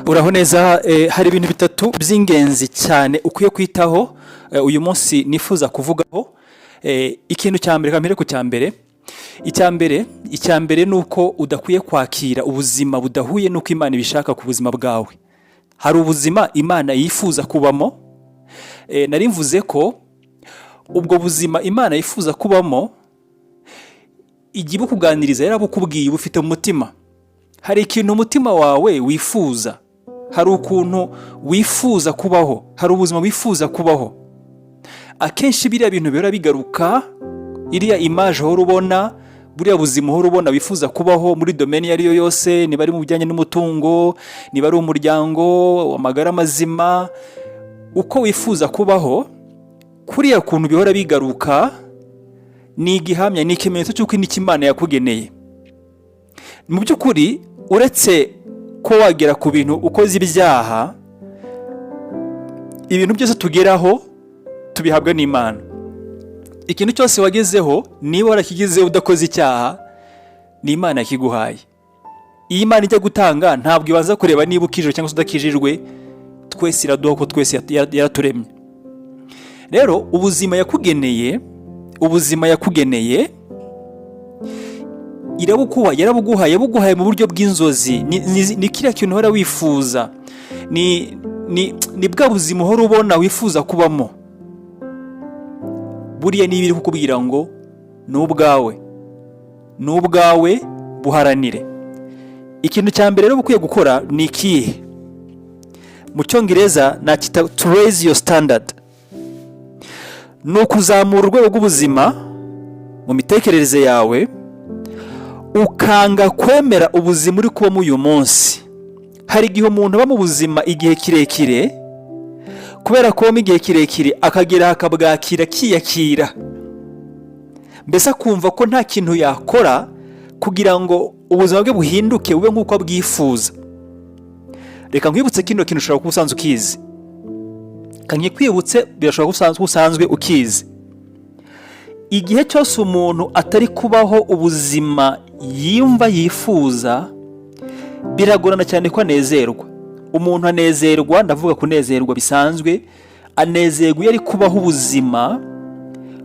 Uraho neza. Hari ibintu bitatu by'ingenzi cyane ukwiye kwitaho, uyu munsi nifuza kuvugaho. Ikintu cya mbere, kamere ku cya mbere, icya mbere ni uko udakwiye kwakira ubuzima budahuye n'uko Imana ibishaka ku buzima bwawe. Hari ubuzima Imana yifuza kubamo. Nari mvuze ko ubwo buzima Imana yifuza kubamo ijya ibukuganiriza, yarabukubwiye, bufite mu mutima. Hari ikintu umutima wawe wifuza, hari ukuntu wifuza kubaho, hari ubuzima wifuza kubaho. Akenshi biriya bintu bihora bigaruka, iriya image uhora ubona, buriya buzima uhora ubona wifuza kubaho muri domaine iyo ari yo yose, niba ari mu bijyanye n'umutungo, niba ari umuryango, amagara mazima, uko wifuza kubaho, kuriya kuntu bihora bigaruka ni igihamya, ni ikimenyetso cy'uko nicyo Imana yakugeneye. Mu by'ukuri, uretse ko wagera ku bintu ukoze ibyaha, ibintu byose tugeraho tubihabwa n'Imana. Ikintu cyose wagezeho, niba warakigezeho udakoze icyaha, ni Imana yakiguhaye. Iyo Imana ijya gutanga, ntabwo ibanza kureba niba ukijijwe cyangwa se udakijijwe. Twese iraduha ko twese yaraturemye. Rero ubuzima yakugeneye, ubuzima yakugeneye irabukuha, yarabuguhaye, yabuguhaye mu buryo bw'inzozi. Ni kiriya kintu uhora wifuza, ni bwa buzima uhora ubona wifuza kubamo. Buriya niba iri kukubwira ngo ni ubwawe, ni ubwawe, buharanire. Ikintu cya mbere rero ukwiye gukora ni ikihe? Mu Cyongereza nakita to raise your standard. Ni ukuzamura urwego rw'ubuzima mu mitekerereze yawe, ukanga kwemera ubuzima uri kubamo uyu munsi. Hari igihe umuntu aba mu buzima igihe kirekire, kubera kubamo igihe kirekire akagera akabwakira, akiyakira, mbese akumva ko nta kintu yakora kugira ngo ubuzima bwe buhinduke bube nk'uko abwifuza. Reka nkwibutse kino kintu, ushobora kuba usanzwe ukizi. Reka nkikwibutse, birashoboka ko usanzwe ukizi. Igihe cyose umuntu atari kubaho ubuzima yumva yifuza, biragorana cyane ko anezerwa. Umuntu anezerwa, ndavuga kunezerwa bisanzwe, anezerwa iyo ari kubaho ubuzima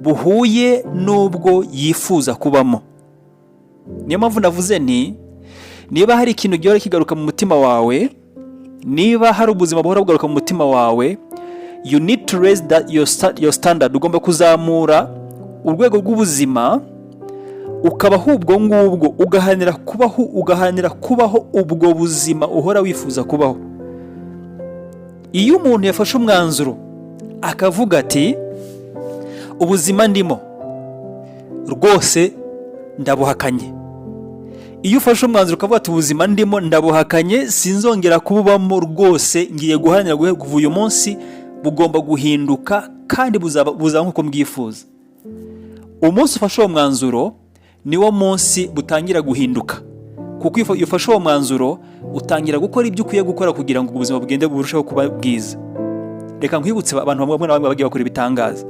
buhuye n'ubwo yifuza kubamo. Niyo mpamvu navuze nti niba hari ikintu gihora kigaruka mu mutima wawe, niba hari ubuzima buhora bugaruka mu mutima wawe, you need to raise that your standard. Ugomba kuzamura urwego rw'ubuzima, ukabaho ubwo ngubwo, ugaharanira kubaho ubwo buzima uhora wifuza kubaho. Iyo umuntu yafashe umwanzuro akavuga ati: "Ubuzima ndimo rwose ndabuhakanye." Iyo ufashe umwanzuro ukavuga ati: "Ubuzima ndimo ndabuhakanye, sinzongera kububamo rwose, ngiye guharanira kuva uyu munsi bugomba guhinduka kandi buzaba nk'uko mbwifuza." Umunsi ufashe uwo mwanzuro niwo munsi butangira guhinduka, kuko iyo ufashe uwo mwanzuro utangira gukora ibyo ukwiye gukora kugira ngo ubuzima bugende burusheho kuba bwiza. Reka nkwibutse abantu bamwe na bamwe bagiye bakora ibitangaza.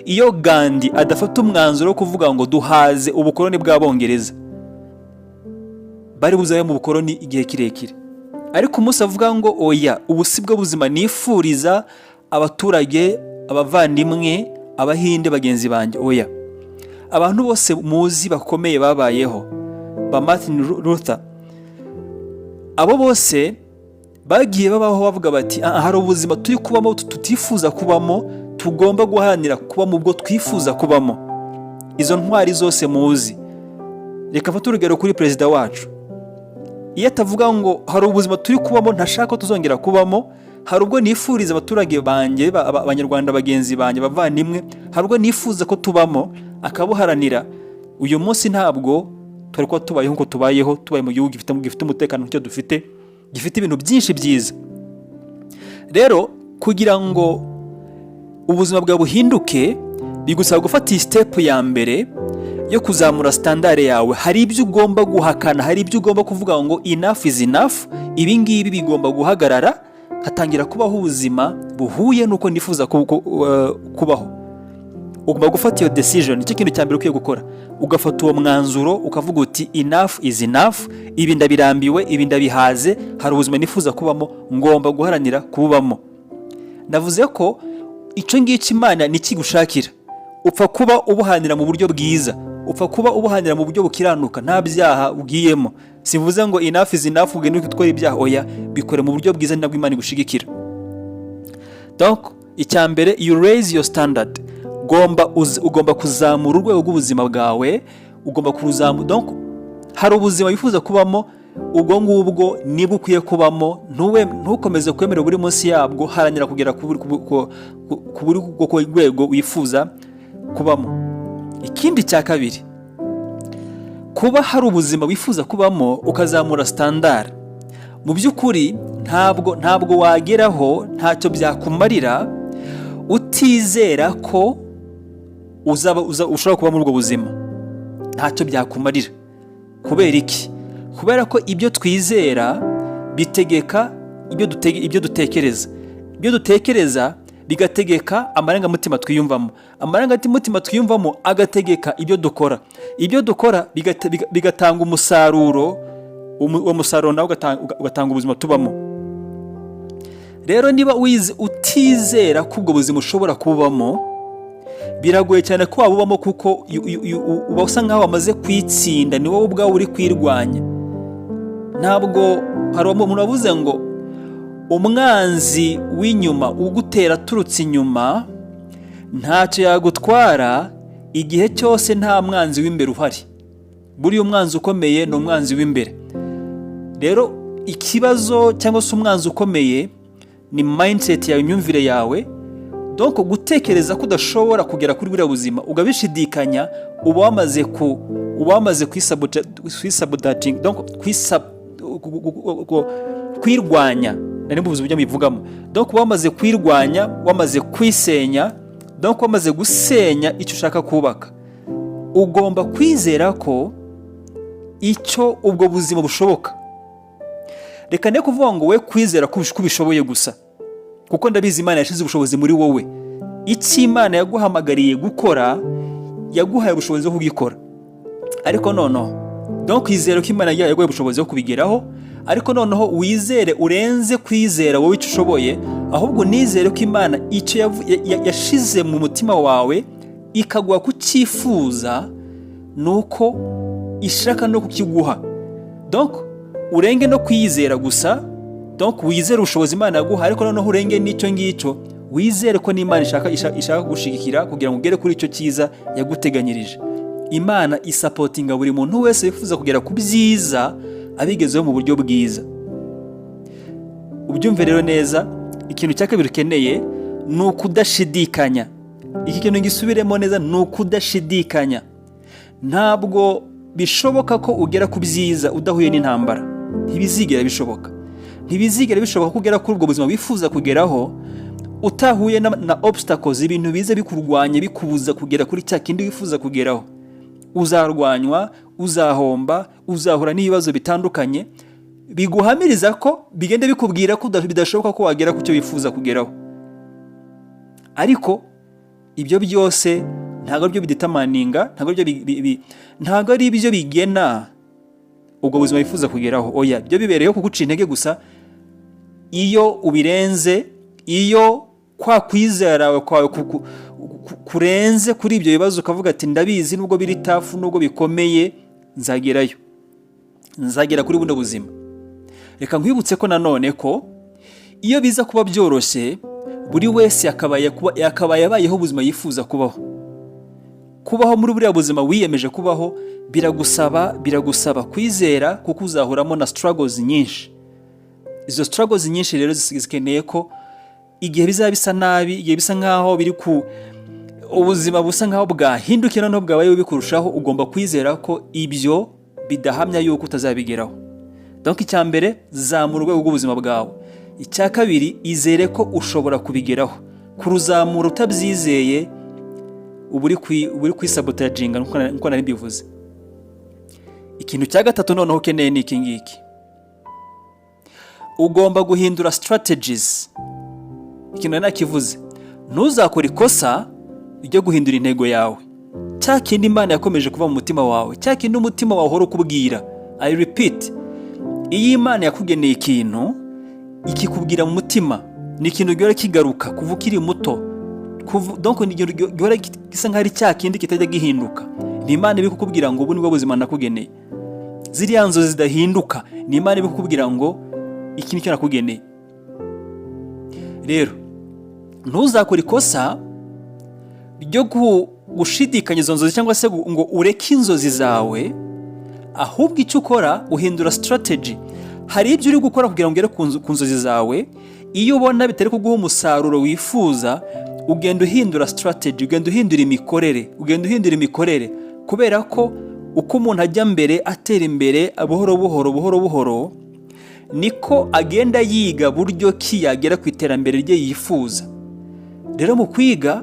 Iyo Gandhi adafata umwanzuro wo kuvuga ngo duhaze ubukoloni bw'Abongereza, bari buzabe mu bukoloni igihe kirekire. Ariko umunsi avuga ngo: "Oya, ubu si bwo buzima nifuriza abaturage, abavandimwe, Abahinde bagenzi banjye, oya." Abantu bose muzi bakomeye babayeho, ba Martin Luther, abo bose bagiye babaho bavuga bati: "Ah, hari ubuzima turi kubamo tutifuza kubamo, tugomba guharanira kuba mu bwo twifuza kubamo." Izo ntwari zose muzi, reka mfate urugero kuri perezida wacu. Iyo atavuga ngo: "Hari ubuzima turi kubamo ntashaka ko tuzongera kubamo, hari ubwo nifuriza abaturage banjye, Abanyarwanda bagenzi banjye, abavandimwe, hari ubwo nifuza ko tubamo," akabuharanira, uyu munsi ntabwo twari kuba tubayeho nk'uko tubayeho, tubaye mu gihugu gifite umutekano nk'icyo dufite, gifite ibintu byinshi byiza. Rero kugira ngo ubuzima bwawe buhinduke, bigusaba gufata iyi step ya mbere yo kuzamura standard yawe. Hari ibyo ugomba guhakana, hari ibyo ugomba kuvuga ngo: "Enough is enough, ibi ngibi bigomba guhagarara, hatangira kubaho ubuzima buhuye n'uko nifuza kubaho." Ugomba gufata iyo decision. Nicyo kintu cya mbere ukwiye gukora, ugafata uwo mwanzuro, ukavuga uti: "Enough is enough, ibi ndabirambiwe, ibi ndabihaze, hari ubuzima nifuza kubamo, ngomba guharanira kububamo." Navuze ko icyo ngicyo Imana nikigushakira, upfa kuba ubuhanira mu buryo bwiza, upfa kuba ubuhanira mu buryo bukiranuka, nta byaha ugiyemo. Sivuze ngo enough is enough ugende gutwara ibyaha, oya, bikore mu buryo bwiza, ni nabwo Imana igushigikira. Donc icya mbere, you raise your standard. Ugomba kuzamura urwego rw'ubuzima bwawe, ugomba kuruzamura. Donc hari ubuzima wifuza kubamo, ubwo ngubwo nibwo ukwiye kubamo. Ntukomeze kwemera buri munsi yabwo, haranira kugera ku buri rwego wifuza kubamo. Ikindi cya kabiri, kuba hari ubuzima wifuza kubamo ukazamura standard, mu by'ukuri ntabwo wageraho, ntacyo byakumarira utizera ko uzaba ushobora kuba muri ubwo buzima. Ntacyo byakumarira. Kubera iki? Kubera ko ibyo twizera bitegeka ibyo dutekereza, ibyo dutekereza bigategeka amarangamutima twiyumvamo, amarangamutima twiyumvamo agategeka ibyo dukora, ibyo dukora bigatanga umusaruro, uwo musaruro nawe ugatanga ubuzima tubamo. Rero niba utizera ko ubwo buzima ushobora kububamo, biragoye cyane ko wabubamo, kuko uba usa nkaho wamaze kwitsinda, ni wowe ubwawe uri kwirwanya. Ntabwo hari umuntu wavuze ngo umwanzi w'inyuma ugutera aturutse inyuma ntacyo yagutwara igihe cyose nta mwanzi w'imbere uhari. Buriya umwanzi ukomeye ni umwanzi w'imbere. Rero ikibazo cyangwa se umwanzi ukomeye ni mindset yawe, imyumvire yawe. Donc gutekereza ko udashobora kugera kuri buriya buzima, ukabishidikanya, uba wamaze kwisabotaginga, donc kwirwanya. Nari mbuze uburyo mbivugamo. Donc uba wamaze kwirwanya, wamaze kwisenya, donc wamaze gusenya icyo ushaka kubaka. Ugomba kwizera ko icyo ubwo buzima bushoboka. Reka ne kuvuga ngo we kwizera ko ubishoboye gusa, kuko ndabizi Imana yashyize ubushobozi muri wowe. Icyo Imana yaguhamagariye gukora, yaguhaye ubushobozi bwo kugikora. Ariko noneho, donc kwizera ko Imana yaguhaye ubushobozi bwo kubigeraho, ariko noneho wizere urenze kwizera wowe icyo ushoboye, ahubwo unizere ko Imana icyo yashize mu mutima wawe ikaguha kucyifuza, ni uko ishaka no kukiguha. Donc urenge no kwizera gusa. Donc wizere ubushobozi Imana yaguha, ariko noneho urenge n'icyo ngicyo, wizere ko n'Imana ishaka kugushigikira kugira ngo ugere kuri icyo cyiza yaguteganyirije. Imana isupportinga buri muntu wese wifuza kugera ku byiza abigezeho mu buryo bwiza. Ubyumve rero neza, ikintu cya kabiri ukeneye ni ukudashidikanya. Iki kintu gisubiremo neza, ni ukudashidikanya. Ntabwo bishoboka ko ugera ku byiza udahuye n'intambara, ntibizigera bishoboka. Ntibizigera bishoboka ko ugera kuri ubwo buzima wifuza kugeraho utahuye na obstacles, ibintu biza bikurwanya, bikubuza kugera kuri cya kindi wifuza kugeraho. Uzarwanywa, uzahomba, uzahura n'ibibazo bitandukanye biguhamiriza ko bigenda bikubwira ko bidashoboka ko wagera ku cyo wifuza kugeraho. Ariko ibyo byose ntabwo aribyo bidetermininga, ntabwo ari ibyo bigena ubwo buzima wifuza kugeraho, oya. Byo bibereyeho kuguca intege gusa. Iyo ubirenze, iyo kwa kwizera kwawe kurenze kuri ibyo bibazo, ukavuga ati: "Ndabizi, nubwo biri tough, nubwo bikomeye, nzagerayo, nzagera kuri buno buzima." Reka nkwibutse ko nanone ko iyo biza kuba byoroshye, buri wese yakabaye abayeho ubuzima yifuza kubaho. Kubaho muri buriya buzima wiyemeje kubaho biragusaba kwizera, kuko uzahuramo na struggles nyinshi. Izo struggles nyinshi rero zikeneye ko igihe bizaba bisa nabi, igihe bisa nkaho biri ku ubuzima busa nkaho bwahindukiye, noneho bwabaye bubi kurushaho, ugomba kwizera ko ibyo bidahamya yuko utazabigeraho. Donc icya mbere, zamura urwego rw'ubuzima bwawe. Icya kabiri, izere ko ushobora kubigeraho. Kuruzamura utabyizeye, uba uri kwisabotaginga, nkuko nari mbivuze. Ikintu cya gatatu noneho ukeneye ni iki ngiki: ugomba guhindura strategies. Ikintu nari nakivuze, ntuzakore ikosa ryo guhindura intego yawe, cya kindi Imana yakomeje kuva mu mutima wawe, cya kindi umutima wawe uhora ukubwira. I repeat, iyo Imana yakugeneye ikintu ikikubwira mu mutima, ni ikintu gihora kigaruka kuva ukiri muto. Donc ni ikintu gihora gisa nk'aho ari cya kindi kitajya gihinduka. Ni Imana iri kukubwira ngo ubu nibwo buzima nakugeneye. Ziriya nzozi zidahinduka, ni Imana iri kukubwira ngo iki nicyo nakugeneye. Rero ntuzakore ikosa ryo gushidikanya izo nzozi cyangwa se ngo ureke inzozi zawe. Ahubwo icyo ukora, uhindura strategy. Hari ibyo uri gukora kugira ngo ugere ku nzozi zawe. Iyo ubona bitari kuguha umusaruro wifuza, ugenda uhindura strategy, ugenda uhindura imikorere, ugenda uhindura imikorere, kubera ko uko umuntu ajya mbere, atera imbere buhoro buhoro, buhoro buhoro, niko agenda yiga buryo ki yagera ku iterambere rye yifuza. Rero mu kwiga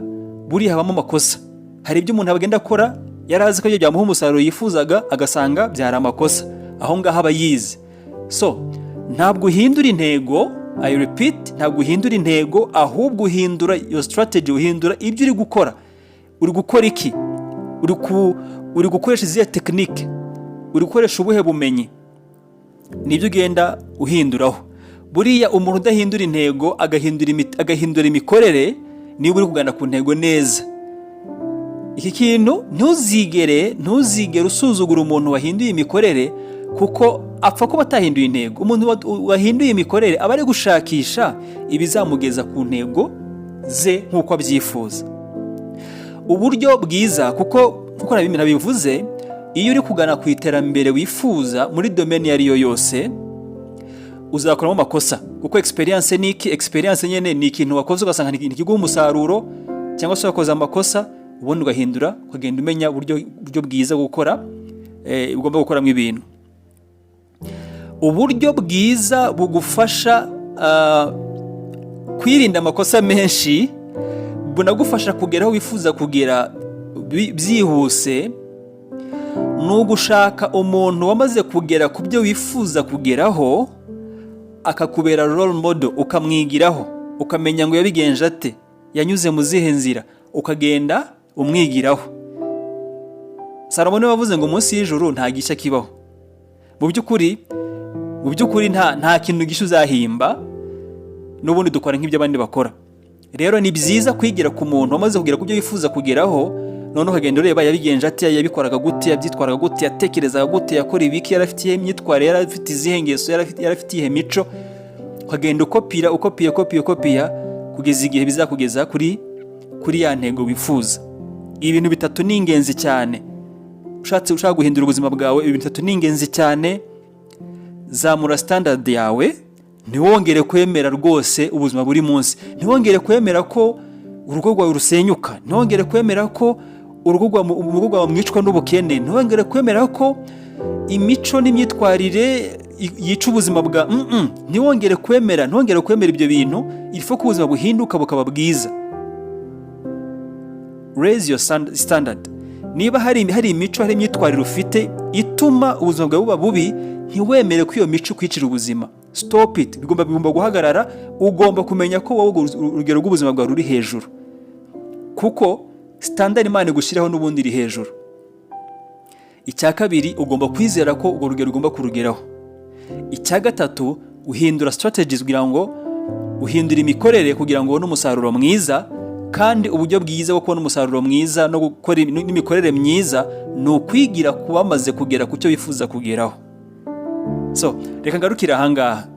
buriya habamo amakosa. Hari ibyo umuntu agenda akora yari azi ko ibyo byamuha umusaruro yifuzaga, agasanga byari amakosa. Aho ngaho aba yize. So ntabwo uhindura intego, I repeat, ntabwo uhindura intego, ahubwo uhindura iyo strategy, uhindura ibyo uri gukora. Uri gukora iki? Uri gukoresha izihe technique? Uri gukoresha ubuhe bumenyi? Nibyo ugenda uhinduraho. Buriya umuntu udahindura intego, agahindura imikorere, niba uri kugana ku ntego neza. Iki kintu, ntuzigere usuzugura umuntu wahinduye imikorere, kuko apfa kuba atahinduye intego. Umuntu wahinduye imikorere aba ari gushakisha ibizamugeza ku ntego ze nk'uko abyifuza. Uburyo bwiza, kuko nkuko nabivuze, iyo uri kugana ku iterambere wifuza muri domaine iyo ari yo yose, uzakoramo amakosa, kuko experience ni iki? Experience nyine ni ikintu wakoze ugasanga ntikiguha umusaruro, cyangwa se wakoze amakosa, ubundi ugahindura, ukagenda umenya uburyo bwiza bwo gukora, ugomba gukoramo ibintu. Uburyo bwiza bugufasha kwirinda amakosa menshi, bunagufasha kugera aho wifuza kugera byihuse, ni ugushaka umuntu wamaze kugera ku byo wifuza kugeraho, akakubera role model, ukamwigiraho, ukamenya ngo yabigenje ate, yanyuze mu zihe nzira, ukagenda umwigiraho. Salomo niwe wavuze ngo munsi y'ijuru nta gishya kibaho. Mu by'ukuri nta kintu gishya uzahimba, n'ubundi dukora nk'ibyo abandi bakora. Rero ni byiza kwigira ku muntu wamaze kugera ku byo wifuza kugeraho, noneho ukagenda ureba yabigenje ate, yabikoraga gute, yabyitwaraga gute, yatekerezaga gute, yakora ibiki, yari afite iyihe myitwarire, yari afite izihe ngeso, yari afite iyihe mico, ukagenda ukopira, ukopiye, ukopiye, ukopiya, kugeza igihe bizakugeza kuri ya ntego wifuza. Ibintu bitatu ni ingenzi cyane. Ushaka guhindura ubuzima bwawe, ibintu bitatu ni ingenzi cyane. Zamura standard yawe. Ntiwongere kwemera rwose ubuzima buri munsi. Ntiwongere kwemera ko urugo rwawe rusenyuka. Ntiwongere kwemera ko urugo rwawe mwicwa n'ubukene. Ntiwongere kwemera ko imico n'imyitwarire yica ubuzima bwa. Ntiwongere kwemera ibyo bintu. Il faut ko ubuzima buhinduka bukaba bwiza. Raise your standard. Niba hari imico, hari imyitwarire ufite ituma ubuzima bwawe buba bubi, ntiwemere ko iyo mico ikwicira ubuzima. Stop it. Bigomba guhagarara. Ugomba kumenya ko wowe urugero rw'ubuzima bwawe ruri hejuru, kuko standard Imana igushyiraho n'ubundi iri hejuru. Icya kabiri, ugomba kwizera ko urwo rugero ugomba kurugeraho. Icya gatatu, uhindura strategies kugira ngo uhindure imikorere, kugira ngo ubone umusaruro mwiza. Kandi uburyo bwiza bwo kubona umusaruro mwiza no gukora n'imikorere myiza ni ukwigira ku bamaze kugera ku cyo wifuza kugeraho. So reka ngarukire ahangaha.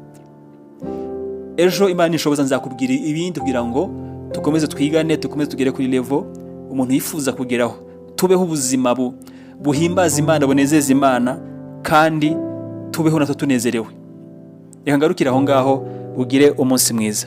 Ejo Imana ishoboza nzakubwira ibindi, kugira ngo dukomeze twigane, dukomeze tugere kuri level umuntu yifuza kugeraho, tubeho ubuzima buhimbaza Imana, bunezeza Imana, kandi tubeho natwe tunezerewe. Reka ngarukire aho ngaho. Ugire umunsi mwiza.